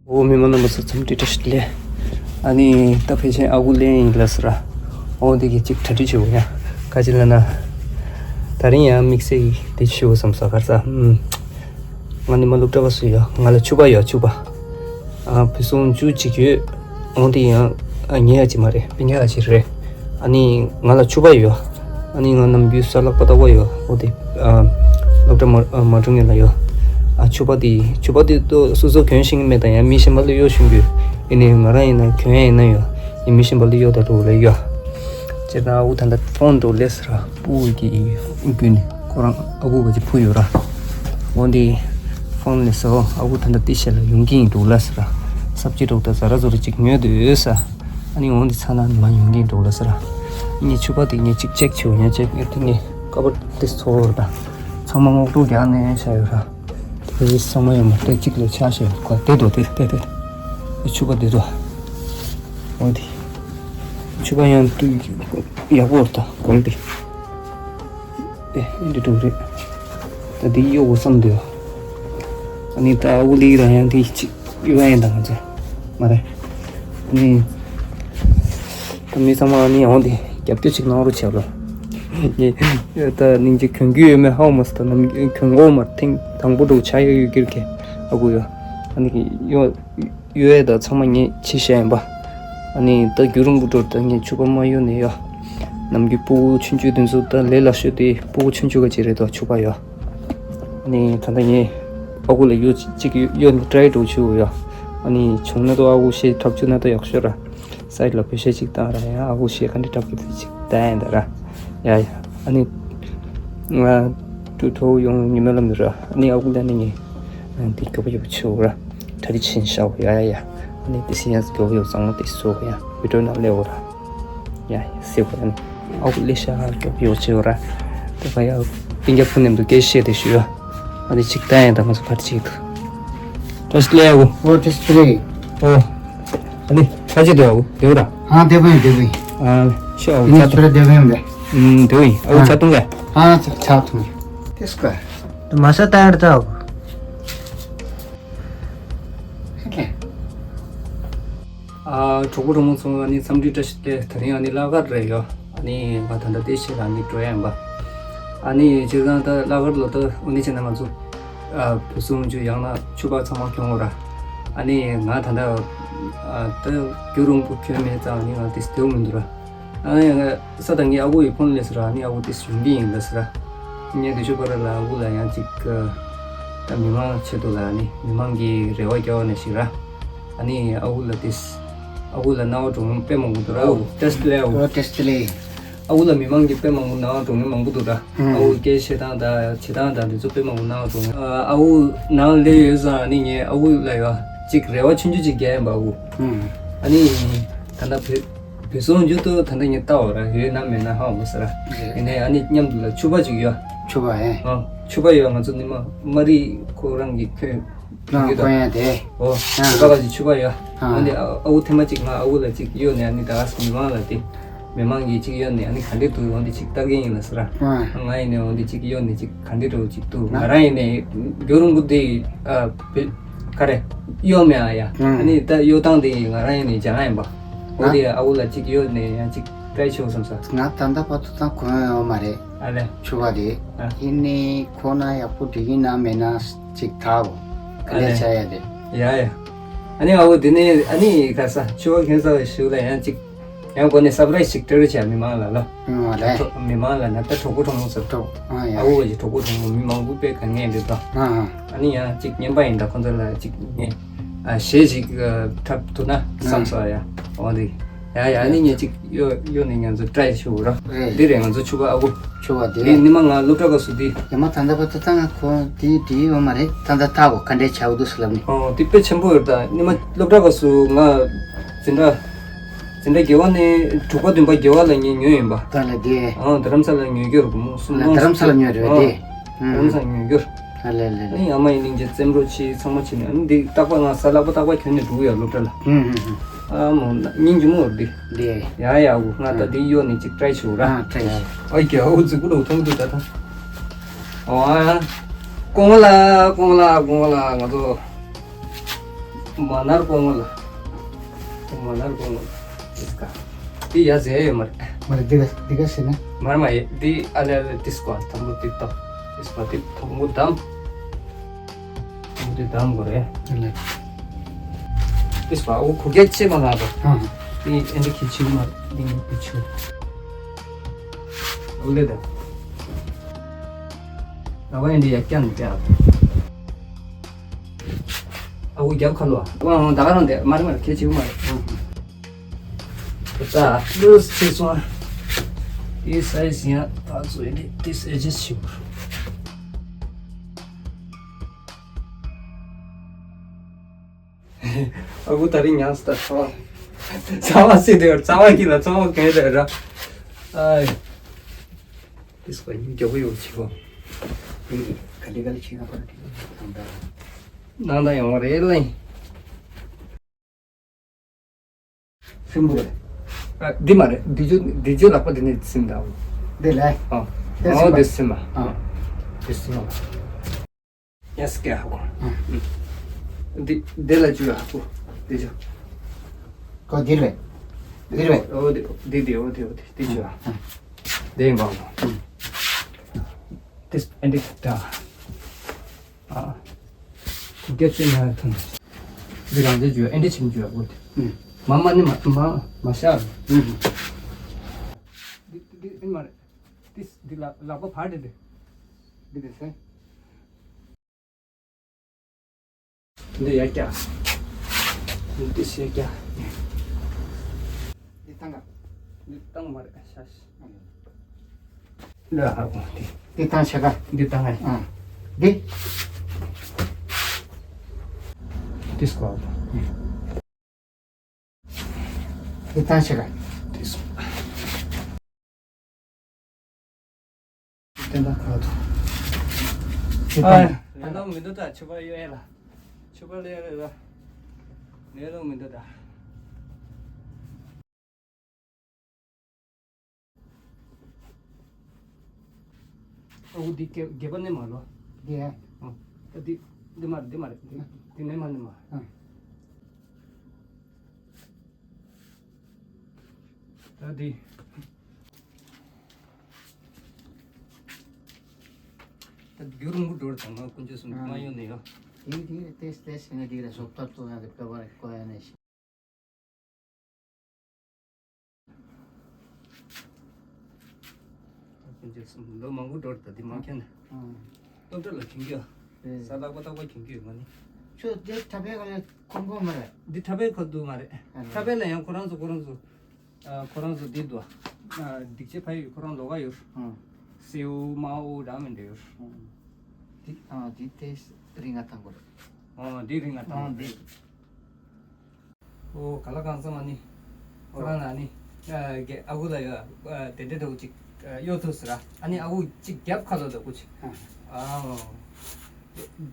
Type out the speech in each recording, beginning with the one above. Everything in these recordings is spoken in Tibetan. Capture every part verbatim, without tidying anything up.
འོ་མི་མང་རྣམ་པ་ཚོ་འཚམས་འདྲི་བཀྲ་ཤིས་བདེ་ལེགས། ཨ་ནི་ད་ཕལ་ཆེར་ཨ་ཁུ་ལེན་ཡིན་ལ་ཟེར་ར། འོ་འདི་གི་གཅིག་གྲ་སྒྲིག་བྱེད་དགོས་ཡ། ག་ཅི་ལ་ན། ད་རིང་ཡང་དམིགས་བསལ་གྱི་དེ་ཞུ་བསམ་ས་གར་ས། ཨུམ། ང་ནི་མ་སློབ་གྲྭ་བ་སུ་ཡོད། ང་ལ་ཕྱུ་པ་ཡོད་ཕྱུ་པ། ཨ་བུ་སོང་བཅུ་གཅིག་ཡོད། འོ་འདི་ཡང་ཨ་ཉེ་ཡ་ཅི་མ་རེད་པི་ཉ་ཡ་ཅི་རེད། ཨ་ནི་ང་ལ་ཕྱུ་པ་ཡོད། ཨ་ནི་ང་ནམ་རྒྱུན་ས་ལག་པ་ཏག་པ་ཡོད། འོ་དེ་ཨ་སློབ་གྲྭ་མ་ཨ་མ་འགྲོ་ངེས་ལ་ཡོད། ཨ་ཕྱུ་པ་དེ་ཕྱུ་པ་དེ་ཏོ་སོ་སོ་གྱོན་ཤེས་ཀྱི་མེད་དང་ཡང་མི་གཞན་པ་ལ་གཡོག་ཤེས་ཀྱི་ཡོད། ཡིན་ནའི་ང་རང་ཡིན་ན་གྱོན་ཡ་ཡིན་ན་ཡོད། ཡིན་མི་གཞན་པ་ལ་གཡོག་ད་འགྲོ་ལ་ཡོད། སྤྱིར་བཏང་ཨ་ཁུ་ད་ལྟ་ཕོན་འགྲོ་ལས་ར་སྤུ་གུ་གི་དབུ་རྒྱུད་ནས་ཁོ་རང་ཨ་ཁུ་ག་ཅི་ཕུ་ཡོད་ར། འོ་འདི་ཕོན་ལས་སོ་ཨ་ཁུ་ད་ལྟ་ཏི་ཤ་ལ་ཡོང་གི་ཡིན་འགྲོ་ལ་ཟེར་ར། སབ་ཅི་འགྲོ་ད་ཟ་ར་ཟོ་ར་ཅིག་ཉོས་འདུག་ཡོད་ས། ཨ་ནི་འོང་འདི་ཚ་ན་མ་ཡོང་གིན་འགྲོ་ལ་ཟེར། ངས་ཕྱུ་པ་དེ་ངས་གཅིག་ཅེག་བྱེད་འོང་ཡ་ཅེག་ཡོད་དེ་ངས་ཀ་བར་དེ་ཚོ་ར། ཚང་མ་སྔོག་འདུག་རྒྱག་ནས་བྱ་ཡོད་ར། དེ་ཚང་མ་ཡོང་མ་དེ་གཅིག་ལས་ཆ་ཤས་ཁོ་དེ་འདུག་དེ་དེ་དེ། ཕྱུ་པ་དེ་འདུག་འོ་དེ། ཕྱུ་པ་ཡང་དུ་ཡག་པོ་ར་ད་གོང་དེ། ཨེ་འདི་འདུག་རེད། ད་འདི་གཡོག་གོ་བསམ་འདུག་ཨ་ནི་ད་ཨ་ཁུ་ལི་རང་ཡང་འདི་གཅིག་གཡོག་ཡིན་ད་ང་ཚོ་མ་རེད། ཨ་ནི་ད་མི་ཚང་མ་ཨ་ནི་འོང་དེ་རྒྱབ་སྐྱོར་ཅིག་གནང་རོགས་བྱས་རོགས། ངས་ད་ནིང་གཅིག་གྱོན་གྱི་ཡོད་མེད་ཧ་གོ་མ་སོང་ད་ནམ་གྱོན་གོ་མ་ཐེངས་དང་པོ་འགྲོ་ཆ་ཡོད་ཡོད་ཀྱིར་གེ་ཨ་ཁུ་ཡོད། ཨ་ནི་གཡོག་གཡོག་ཡས་དང་ཚང་མ་ངས་ཕྱི་བཤད་ཡིན་པ། ཨ་ནི་ད་རྒྱུན་རིང་པོ་འགྲོ་ད་ངས་ཕྱུ་པ་མ་གཡོག་ནས་ཡོད། ནམ་རྒྱུན་སྤུ་གུ་ཆུང་ཆུང་དེ་ཚོ་ད་ལས་སླ་ཤོས་དེ་སྤུ་གུ་ཆུང་ཆུང་ག་ཅིག་རེད་དོ་ཕྱུ་པ་ཡོད། ཨ་ནི་ད་ལྟ་ངས་ཨ་ཁུ་ལ་གཡོག་ཅིག་གཡོག་ནས་ཊ་རའི་འགྲོ་ཆུ་ཡོད། ཨ་ནི་བྱུང་ན་ད་ཨ་ཁུ་ཤེས་འཁྲབ་བཅུག་ན་ད་ཡག་ཤོས་ར། སའིཌ་ལ་བེད་ཤེས་ཅིག་བཏང་ར་ཡང་ཨ་ཁུ་ཤེས་ག་འདྲ་འཁྲབ་གི་དེ་ཅིག་ད་ཡིན་ད་ར། ཡ་ཡ། ཨ་ནི། ང་། ཏུ་ཐོ་ཡོང་ཉི་མ་ལ་མི་ར། ཨ་ནི་ཨ་ཁུ་ལ་ནི་ངས། འདི་མགྱོགས་པོ་མགྱོགས་པོ་བྱེད་འོ་ར། གྲ་སྒྲིག་ཕྱིན་ཤག་ཡ་ཡ་ཡ། ཨ་ནི་དེ་སི་ཡང་མགྱོགས་པོ་མགྱོགས་པོ་བཟང་བོ་དེ་བཟོ་ག་ཡ། བི་ཌིའོ་ནང་སླེབས་འོ་ར། ཡ་ཡ་སེ་གོ་ཡ་ནི། ཨ་ཁུ་ལེ་ཤ་མགྱོགས་པོ་མགྱོགས་པོ་བྱེད་འོ་ར། དེ་ག་ཡ། སྤུན་ཀྱག་ཕུ་ནེམ་དུ་སྐད་བཤད་དེ་ཞུ་ཡ། ཨ་ནི་ཅིག་ལྟ་ཡ་ད་ང་ཚོ་ཕར་ཅིག་ཏུ། བཀྲ་ཤིས་བདེ་ལེགས་ཨ་ཁུ། ཨོ་བཀྲ་ཤིས་བདེ་ལེགས། ཨོ། ཨ་ནི་ཕ་ཅིག་འདུག་ཨ་ཁུ་དེ་བ་ར། ཨ་བདེ་པོ་ཡིན་བདེ་པོ་ཡིན། ཨ་ཤོ་ཨ་ཁུ་ཨ་ནི་ཆ་ཁྱོད་ར་བདེ་པོ་ཡིན་པས། ཨུམ་དེ་བ་ཡིན་ཨ་ཁུ་ཨ། ཆ་ཐུང་ག་ཨ་ཆ་ཆ་ཐུང་། དེ་སྐ། དེ་མ་ས་ཏང་ཡར་ཏང་། ཨ་གྲོགས་པོ་གྲོགས་མོ་ཚོ་ཨ་ནི་འཚམས་འདྲི་བཀྲ་ཤིས་བདེ་ལེགས། ད་རིང་ཨ་ནི་གླ་གར་རེད་ཡོད། ཨ་ནི་ང་ད་ལྟ་དེ་ཤེས་ལ་ནི་འགྲོ་ཡ་ཡིན་པ། ཨ་ནི་སྤྱིར་བཏང་ད་གླ་གར་ལོ་ད་འོ་ནི་བྱས་ན་ང་ཚོ་ཨ་བུ་སུ་འོན་ཆུ་ཡང་ན་ཕྱུ་པ་ཚང་མ་གྱོན་འོ་ར། ཨ་ནི་ང་ད་ལྟ་ཨ་ད་རྒྱུན་རིང་པོ་གྱོན་མེད་ཙང་ཨ་ནི་ང་དེ་སྡེའུ་མི་འདུག་ར། ཨ་ནི་ང་ས་དང་ངའི་ཨ་ཁུ་ཡི་ཕོན་ལས་ཟེར་ར། ཨ་ནི་ཨ་ཁུ་དེ་ཡོང་གི་ཡིན་ལ་ཟེར་ར། ངས་དེ་ཤོད་པ་ར་ལ་ཨ་ཁུ་ལ་ཡང་ཅིག་ད་མི་མང་ཆེད་དུ་ལ་ཨ་ནི་མི་མང་གི་རེ་བ་རྒྱག་པ་ནས་ཤིག་ར། ཨ་ནི་ཨ་ཁུ་ལ་དེ་ཨ་ཁུ་ལ་རྣ་བ་འགྲོ་མཁན་དཔེ་མང་པོ་འདུག་ར། ཨ་ཁུ་བཀྲ་ཤིས་བདེ་ལེགས་ཨ་ཁུ། ཨོ་བཀྲ་ཤིས་བདེ་ལེགས། ཨ་ཁུ་ལ་མི་མང་གི་དཔེ་མང་པོ་རྣ་བ་འགྲོ་མཁན་མང་པོ་འདུག་ར། ཨ་ཁུ་སྐད་བཤད་སྟངས་དང་བྱེད་སྟངས་དང་དེ་ཚོ་དཔེ་མང་པོ་རྣ་བ་འགྲོ་མཁན། ཨ་ཁུ་ནང་སླེབས་ཡོད་ཙང་ཨ་ནི་ངས་ཨ་ཁུ་ལ་ཡོད་ཅིག་རེ་བ་ཆུང་ཆུང་ཅིག་རྒྱག་ཡིན་པ་ཨ་ཁུ། ཨ་ནི་ད་ལྟ་བོད་བོད་སོང་རྒྱུ་དུ་ད་ལྟ་ངས་ལྟ་འོ་ར་ཡོད་ན་མེད་ན་ཧ་གོ་མ་སོང་ར། རེད། ཡིན་ནའི་ཨ་ནི་མཉམ་དུ་ལ་ཕྱུ་པ་ཅིག་ཡོད། ཕྱུ་པ་ཨེ། ཨ་ཕྱུ་པ་ཡོད། ང་ཚོ་ནི་མ་མ་རི་ཁོ་རང་གི་ཁོས་རང་གོན་ཡ་དེ། ཨོ་ཨ། ཁ་པ་ཅིག་ཕྱུ་པ་ཡོད། ཨ། འོན་ཏེ་ཨ་ཨ་ཁུ་ཐེངས་མ་ཅིག་ང་ཨ་ཁུ་ལ་ཅིག་གཡོག་ནས་ཨ་ནི་ད་ག་སེ་མི་མང་ལ་དེ་མི་མང་གིས་ཅིག་གཡོག་ནས་ཨ་ནི་ག་འདྲས་འདུག་འོན་ཏེ་ཅིག་ལྟ་གི་ཡིན་ལ་ཟེར་ར། ཨ། ང་ཡིན་ནས་འོན་ཏེ་ཅིག་གཡོག་ནས་ཅིག་ག་འདྲས་འདྲ་བོ་ཅིག་འདུག་ང་རང་ཡིན་ནས་རྒྱུན་རིང་པོ་དེ་ཨ་བེ་ག་རེ་གཡོག་མེད་ཨ་ཡ། ཨ་ནི་ད་གཡོག་སྟངས་དེ་ང་རང་ཡིན་ནས་སྦྱང་ཡ་ཡིན་པ། འོ་དེ་ཨ་ཁུ་ལ་ཅིག་གཡོག་ནས་ཡང་ཅིག་ཊ་རའི་ཞུ་བསམ་ས། ང་ད་ལྟ་བར་དུ་ད་གོན་ཡོད་མ་རེད། ཨ་ལས། ཕྱུ་པ་དེ། ཨ། ཡིན་ནའི་ཁོ་ན་ཡག་པོ་འགྲིག་གི་ན་མེད་ན་ཅིག་ད་འོ། ག་ལེ་བྱ་ཡ་དེ། ཡ་ཡ། ཨ་ནི་ཨ་ཁུ་དེ་ནས་ཨ་ནི་ག་ས་ཕྱུ་པ་གྱོན་ཚར་བའི་གཞུག་ལ་ཡང་ཅིག་ཡང་སྒོ་ནས་སར་པ་རའི་སི་ཅིག་སྤྲད་རོགས་བྱས་མི་མང་ལ་ལོ། ཨ་ལས། གྲོགས་མི་མང་ལ་ན་ད་གྲོགས་པོ་གྲོགས་མོ་ཚོ། གྲོགས་ཨ་ཡ། ཨ་ཁུ་བ་ཅིག་གྲོགས་པོ་གྲོགས་མོ་མི་མང་པོ་དཔེ་ག་ངས་འདྲི་དོ། ཨ་ཨ། ཨ་ནི་ཡང་ཅིག་ཉན་པ་ཡིན་ད་ཁོ་ཚོ་ལ་ཅིག་ངས་ཨ་གཞས་ཅིག་འཁྲབ་ཐུབ་ན་བསམ་སོང་ཡ། འོ་དེ། ཡ་ཡ། ཨ་ནི་ངས་ཅིག་གཡོག་གཡོག་ནས་ང་ཚོ་ཊ་རའི་ཞུ་ར། རེད། འདི་རེད་ང་ཚོ་ཕྱུ་པ་ཨ་ཁུ། ཕྱུ་པ་དེ། འདི་ཉི་མ་ང་སློབ་གྲྭ་སྐབས་སུ་འདི། ཉི་མ་ད་ལྟ་བར་དུ་ད་ང་ཁོ་འདི་འདི་ཡོད་མ་རེད། ད་ལྟ་ལྟ་གོ་ག་འདྲས་བྱ་འུ་འདུག་ཟེར་ལབ་ནས། ཨོ་འདི་དཔེ་ཆེན་པོ་ཡོད་ད། ཉི་མ་སློབ་གྲྭ་སྐབས་སུ་ང་འཛིན་གྲྭ་འཛིན་གྲྭ་བརྒྱད་པ་ནས་དྲུག་པ་བདུན་པ་བརྒྱད་པ་ལ་ངས་ཉོས་ཡིན་པ། ད་ལ་དེ། ཨོ་རྡ་རམ་ས་ལ་ཉོས་རྒྱུ་རེད་མོ་སུམ་ལ་རྡ་རམ་ས་ལ་ཉོས་རེད་པས་དེ། རྡ་རམ་ས་ལ་ཉོས་རྒྱུ་རེད། ཨ་ལེ་ལེ་ལེ། ཨ་ནི་ཨ་མ་ཡི་གླིང་རྗེ་རྩེམ་རོགས་ཆེ་ཚང་མ་བྱས་ནས་ཨ་ནི་འདི་རྟག་པར་ང་ས་ལག་པ་རྟག་པར་གྱོན་ནས་འགྲོ་གི་ཡོད་སློབ་གྲྭ་ལ། ཨ་མོ་སྙིང་རྗེ་མོ་འོར་འདི། འདི། ཡ་ཡ་འུ་ང་ད་འདི་གཡོག་ནས་ཅིག་ཊ་རའི་བྱེད་འོ་ར། ཨ་ཊ་རའི་བྱེད། ཨ་ཀྱ་འུ་རྫིག་པོ་འདུག་མཐོང་གི་འདུག་ད་ད། ཨོ་ཨ་ཡ། སྐུ་ངོ་ལགས་སྐུ་ངོ་ལགས་སྐུ་ངོ་ལགས་ང་ཚོ། མ་ནར་གོང་ལ། མ་ནར་གོང་ལ། ཏིས་ཀ། ཏི་ཡ་ཟེ་ཡོད་མ་རེད། མ་རེད། འདི་ག་འདི་ག་ཟེར་ན། མ་རེད་མ་ཡེ། ཏི་ཨ་ལེ་ཨ་ལེ་ཏིས་ཀ་དང་པོ་ཏི་ཏོ། ཏིས་ཀ་ཏི་དང་པོ་དམ། དང་པོ་ཏི་དམ་གོ་རེད། ཨ་ལེ། ཏིས་ཀ་འོ་གུ་གེ་ཆེ་མ་ལ་གོ། ཧ་ཧ། ཏི་ཨེ་འདི་ཁི་ཆི་མ་ཏི་ནི་ཏི་ཆུ། འོ་ལེ་ད། ཨ་བ་ཨེ་འདི་ཡ་ཀྱང་ཀྱང་། ཨ་འུ་རྒྱབ་ཁ་ལོ། ཨ་འུ་ད་ག་རང་དེ་མ་རེད་མ་རེད། ཁྱེད་ཆེ་བོ་མ་རེད། ད་ལུས་ཆེ་སོང་། དེ་སའི་ཟི་ཡང་ད་ཚོ་ཡིན་དེ་སའི་ཇི་ཆེ་བོ། ཨ་འུ་ད་རིང་ཡང་སྟ་ཚ་བ། ཚ་བ་སེ་དེ་ཚ་བ་གི་ལ་ཚ་བ་གན་རེད་ར། ཨའི། དེ་སྐོར་ཡིན་རྒྱག་གི་ཡོད་ཆེ་བོ། ག་ལེ་ག་ལེ་ཆེ་ན་པར་དེ་ནང་ད་ཡོང་བ་རེད་ལེ། སིམ་པོ་རེད། ཨ། འདི་མ་རེད། འདི་ཇོ་འདི་ཇོ་ལག་པ་འདི་ནས་སིམ་དང་། འདི་ལས། ཨ། འདི་ཨོ་སིམ་པ། འདི་སིམ་མ། ཨ། འདི་སིམ་མ། ཡ་སི་ཀེ་ཧ་གོ། ཨ། འདི་འདི་ལ་ཇུ་ཧ་གོ། འདི་ཇོ། ཀོ་འདི་རེད། འདི་རེད། ཨོ་འདི་འདི་འདི་ཨོ་འདི་ཨོ་འདི་འདི་ཇོ། ཨ། འདི་མ་གོ། འདི་ཨ་འདི་ད། ཨ། གུ་གེ་ཅན་ཡང་ཐོན། འདི་རང་ཅེ་ཇུ་ཨེ་འདྲ་ཆེན་ཇུ་ཨ་བོ་དེ། ཨུམ། མ་མ་ནི་མ་མ་མ་ཤ། ཨུམ། འདི་འདི་འདི་མ་རེད། འདི་འདི་ལ་ལག་པ་བར་དེ་དེ། འདི་དེ་སེ། འདི་ཡ་ཀྱ། འདི་ཤེ་ཀྱ། འདི་ཐང་ག་འདི་ཐང་མ་རེད་ཤ་ཤ། ཨུམ། འདི་ཧ་གོ་འདི། འདི་ཐང་ཆ་ག་འདི་ཐང་ཨ། ཨ། འདི། འདི་སྐོར། འདི་ཐང་ཆ་ག་འདི་སོ། དེ་འདྲ་ག་དུ། འདི་ཨ། ཐང་། ལས་ལོ་མི་འདུག་ད་ཆུ་པ་ཡོད་ཨེ་ལ། ཆུ་པ་ལས་རེད་ལ། ལས་ལོ་མི་འདུག་ད། ཨ་འུ་འདི་སྒེ་སྒེ་པ་ནས་མ་ལོ། སྒེ། ཨ། ད་འདི་འདི་མ་རེད་འདི་མ་རེད་འདི་འདི་ནས་མ་ནས་མ། ཨ། ད་འདི། ད་རྒྱུ་རུང་པོ་འགྲོ་དང་ང་དཀོན་མཆོག་གསུམ་ཨ། མ་ཡོང་ནས་ཡོ། དེ་དེ་ཏེས་ཏེས་ནས་དེ་ལ་སོབ་ཏོག་ཏོ་ཡང་དེ་བཀའ་བར་བཀའ་ཡང་ནས། ལོ་མང་པོ་འགྲོ་ད་དེ་མ་ཁྱོན་ནས། ཨང་། སྟོབས་འདྲ་ལ་གྱོན་གྱི་ཡོད། རེད། ས་ལག་པ་ཏག་པ་གྱོན་གྱི་ཡོད་མ་ནི། ཁྱོད་དེ་ཐ་བའི་ག་ལ་ཁོང་ཁོང་མ་རེད། འདི་ཐ་བའི་ཁ་འདུག་མ་རེད། ཨ་རེད། ཐ་བའི་ལ་ཡང་ཁོ་རང་ཚོ་ཁོ་རང་ཚོ། ཨ་ཁོ་རང་ཚོ་འདི་འདུག་ཨ་སྡིག་ཆེ་ཕ་ཡུལ་ཁོ་རང་ལོ་ག་ཡོད། ཨང་། སེའུ་མའོ་འདྲ་མི་འདྲ་ཡོད། ཨང་། འདི་ཨང་འདི་དེ་རིང་ང་ཐང་གོ་རེད། ཨང་འདི་རིང་ང་ཐང་གོ་རེད། ཨང་འདི། ཨོ་ག་ལ་གང་ས་མ་ནི། ཁོ་རང་ན་ནི། ཨ་གེ་ཨ་ཁུ་ལ་ཡོད། ཨ་དེ་འདྲ་འདྲ་བོ་ཅིག་ཨ་གཡོ་ཐུབ་ཟེར་ར། ཨ་ནི་ཨ་ཁུ་ཅིག་རྒྱབ་ཁ་ལོ་འདྲ་བོ་ཅིག་ཨ། ཨ།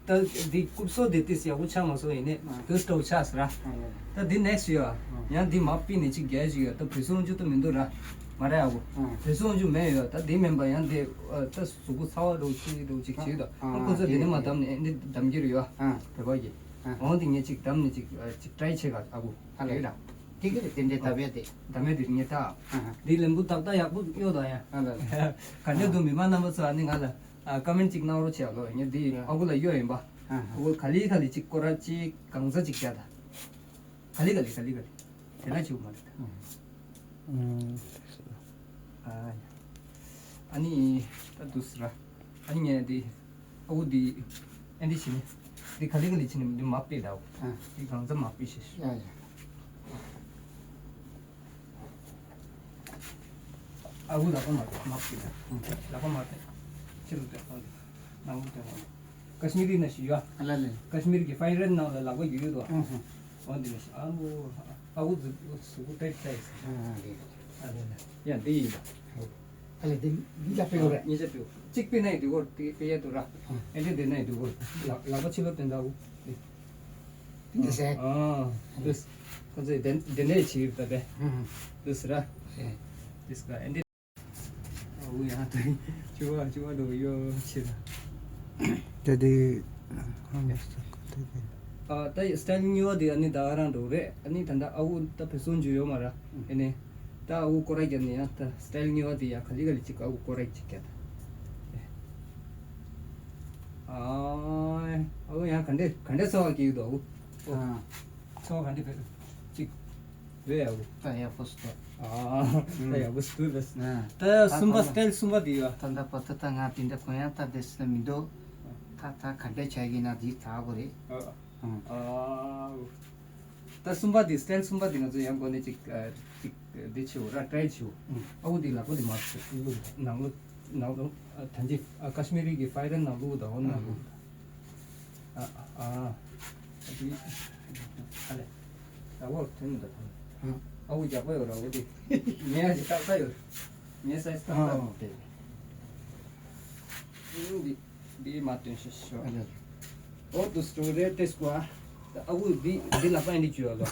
ད་འདི་རྐུབ་སོ་དེ་ཏིས་ཡག་པོ་ཆགས་མ་སོང་ཡིན་ནི། ཨ། དུས་སྟོབས་ཆགས་ཟེར་ར། ཨ། ད་འདི་ནེག་སི་ཡོད། ཨ། ཡང་འདི་མ་པི་ནི་ཅིག་རྒྱལ་ཅིག་ཡོད། ད་བུ་སོང་རྒྱུ་ད་མི་འདུག་ར། མ་རེད་ཨ་ཁུ། ཨ། བུ་སོང་རྒྱུ་མེད་ཡོད། ད་འདི་མིན་པ་ཡང་འདི་ཨ་ད་གཟུགས་པོ་ཚ་བ་འདྲ་བོ་ཅིག་འདྲ་བོ་ཅིག་ཨ་བྱེད་ཡོད། ཨ་ཁོ་ཚོ་དེ་ནི་མ་བདམས་ནི་འདི་བདམས་ཀྱི་རེད་ཡོད། ཨ། བོད་པ་གི། ཨ། འོང་དེ་ངས་ཅིག་བདམས་ནས་ཅིག་ཨ་ཅིག་ཊི་རའི་བྱེད་ག་ཨ་ཁུ། ཨ་ལེ། རེད་ལ། དེ་གི་རེད་དེ་འདྲའི་ད་བེ་དེ། ད་མེད་དེ་ངས་ད། ཨ་ཧ། འདི་ལན་བུ་ཏག་ཏག་ཡག་པོ་གཡོ་ད་ཡ། ཨ་ལེ་ལེ། ག་འདྲ་འདུག་མི་མང་རྣམ་པ་ཚོ་ཨ་ནི་ང་ལ་ཨ་ཀ་མེན་ཊི་ཅིག་གནང་རོགས་བྱས་ཨ་ལོ། ངས་འདི་ཨ་ཁུ་ལ་གཡོ་ཡིན་པ། ཨ་ཧ། ཨ་ཁུ་ག་ལི་ག་ལི་ཅིག་སྐོར་ར་ཅིག་གང་ཟག་ཅིག་རྒྱག་ད། ག་ལི་ག་ལི་ག་ལི་ག་ལི། དེ་ན་ཅིག་མ་རེད་ད། ཨ་ཡ། ཨ་ནི་ད་འདུག་ཟེར་ར། ཨ་ནི་ངས་འདི་ཨ་ཁུ་འདི་ཨེ་འདི་བྱས་ནས་འདི་ག་ལེ་ག་ལེ་བྱས་ནས་འདི་མར་ཕབ་ད། ཨ། འདི་གང་ཚ་མར་ཕབ་ཤེས་ཤེས། ཡ་ཡ། ཨ་ཁུ་ལག་པ་མར་མར་ཕབ་ད། ཨ། ལག་པ་མར་ཕབ། ཕྱི་ལོགས་དེ་ཁོང་འདི་ནང་ལོགས་དེ་ཁོང་འདི། ཀ་ཤི་མི་རི་ན་ཞིག་ཡོད། ཨ་ལ་ལེ། ཀ་ཤི་མི་རི་གི་ཕའིན་རེཌ་ནང་ལ་ལག་པ་རྒྱུག་ཡོད་དོ། ཨ་ཧ། འོ་འདི་ནས་ཨ་མོ། ཨ་ཁུ་གཟུགས་གཟུགས་པོ་ཏོག་ཙམ་ཚ་ཡིན་ཟེར། ཨ་ལེ། ཨ་ལེ་ལེ། ཡ་འདི་ཡིན་པ། ཨ་ལེ་འདི་གཉིས་ཆ་ཕུད་དགོས་རེད། གཉིས་ཆ་ཕུད། གཅིག་ཕུད་ན་ཡིན་འདི་སྐོར་དེ་དཔེ་ཡ་དུ་ར། ཨ། ཨེ་འདྲ་འདི་ན་ཡིན་འདི་སྐོར། ལག་ལག་པ་ཕྱི་ལོགས་དེ་འདྲ་འོ། འདི་འདི་ཟེར། ཨ། འདི་ཁོ་ཚོས་དེ་དེ་འདྲ་བྱེད་ཡོད་པ་དེ། ཨ། འདི་ཟེར་ར། ཨེ། འདི་ཟེར་ཨེ་འདི། ཨ་འུ་ཡང་ད་ཅི་བ་ཅི་བ་འགྲོ་གི་ཡོད་ཕྱིར། དེ་དེ། ཨ་མ་སོ་ཁོ་དེ་དེ། ཨ་ད་སི་ཊལ་གཉིས་པ་དེ་ཨ་ནི་ད་ཨ་རང་འགྲོ་རེད། ཨ་ནི་ད་ད་ཨ་ཁུ་ད་བེ་སོང་འཇུ་ཡོད་མ་ར། ཨ་ནི་ད་ཨ་ཁུ་སྐོར་ར་རྒྱབ་ནས་ཡང་ད་སི་ཊལ་གཉིས་པ་དེ་ཡང་ག་ལེ་ག་ལེ་ཅིག་ཨ་ཁུ་སྐོར་ར་ཅིག་རྒྱབ་ད། ཨ་ཨ་ཁུ་ཡང་ག་འདྲས་ག་འདྲས་ཚོར་བ་སྐྱེ་གི་འདུག་ཨ་ཁུ། ཨ་ཚོར་བ་ག་འདྲས་ཕེབས་ཅིག་རེད་ཨ་ཁུ། ད་ཡག་པོ་སུ་ཏོ། ཨ་ད་ཡག་པོ་སུ་ཏོ་རེད། ད་གསུམ་པ་སི་ཊལ་གསུམ་པ་དེ་ཡོད། ད་ད་པ་ད་ད་ང་དེ་འདྲ་གོ་ཡང་ད་དེ་སུ་མི་འདུག་ད་ད་ག་འདྲས་བྱ་གི་ན་དེ་ད་གོ་རེད། ཨ་ད་གསུམ་པ་དེ་སི་ཊལ་གསུམ་པ་དེ་ང་ཚོ་ཡང་གོ་ནས་ཅིག་ཅིག་འདི་བྱེད་འོ་ར་ཊ་རའི་བྱེད་འོ། ཨ་ཁུ་དེ་ལག་པ་དེ་མར་ནང་ལོགས་ནང་ལོགས་ད་ཅི་ཀ་ཤི་མི་རི་གི་ཕའི་རན་ནང་ལོགས་དང་འོ་ནང་ལོགས། ཨ་ཨ། ཨ་དེ་ཨ་ལེ། ད་འོ་ཐོན་འདུག་ཨ་ཁུ་རྒྱག་པ་ཡོད་ར་འོ་དེ། ངས་ཡང་ཞིག་ཏག་ཏག་ཡོད། ངས་སའི་ཛི་ཏག་ཏག་ཡོད། འདི་འདི་མ་སྟོན་ཤོག་ཤོག་འོ་དུ་སི་ཊོ་རི་ཏེས་ཀོ་ཨ། ཨ་ཁུ་འདི་འདི་ལ་པ་འདི་བཅུ་ཡོད་ལོ།